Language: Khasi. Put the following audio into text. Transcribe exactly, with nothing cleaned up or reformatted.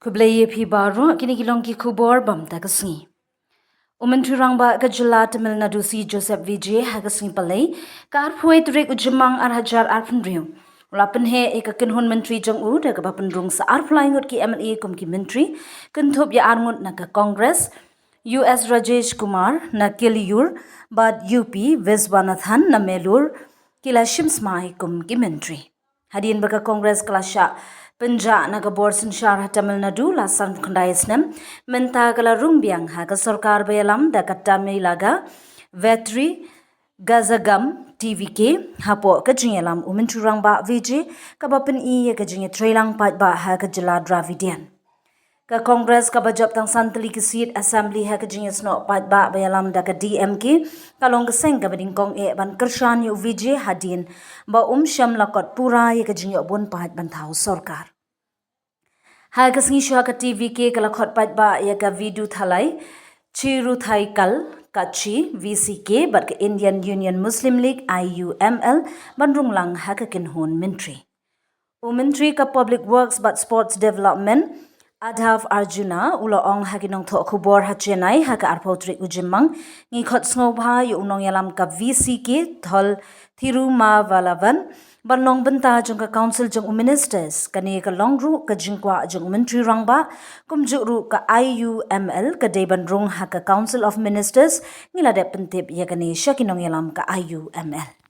Khublei ïa phi baroh, kine ki long ki khubor bam ta ka sngi. U Myntri Rangbah ka jylla Tamil Nadu C Joseph Vijay ha ka sngi Palei, ka arphew tarik u Jymmang ar hajar arphew hynriew, u la pynheh ïa ka kynhun myntri jong u da kaba pynrung sa arphew lai ngut ki M L A kum ki myntri, kynthup ïa ar ngut na ka Congress, U S Rajesh Kumar na Kiliyur, bad U P Viswanathan na Melur, ki la shim smai kum ki myntri. Hadien ba ka Congress ka la shah pynjah na ka bor synshar ha Tamil Nadu la san khyndai snem, mynta ka la rung biang ha ka sorkar ba ïalam da ka Tamilaga Vetri Gazagam T V K. Hapoh ka jingïalam u Myntri Rangbah Vijay, kaba pyni ïa ka jingïatreilang paidbah ha ka jylla Dravidian. Ka Congress kaba jop tang san tylli ki seat Assembly ha ka jingïasnoh paidbah ba ïalam da ka D M K, ka long ka seng kaba nyngkong eh ban kyrshan ïa u Vijay hadien ba um shym la kot pura ïa ka jingïoh bun paid ban thaw sorkar. Ha ka sngi shuwa ka T V K ka la khot paidbah ïa ka Viduthalai Chiruthaikal Kachhi V C K bad ka Indian Union Muslim League I U M L ban rung lang ha ka kynhun myntri. U Myntri ka Public Works bad Sports Development, Adhav Arjuna, u la ong ha ki nongthoh khubor ha Chennai ha ka arphew tarik u Jymmang, ngi khot sngewbha ïa u nongïalam ka V C K Thol Thirumavalavan ban long bynta jong ka Council jong u Ministers. Kane ka long ruh ka jingkwah jong u Myntri Rangbah, kumjuh ruh ka I U M L ka dei ban rung ha ka Council of Ministers. Ngi la dep pyntip ïa kane sha ki nongïalam ka I U M L.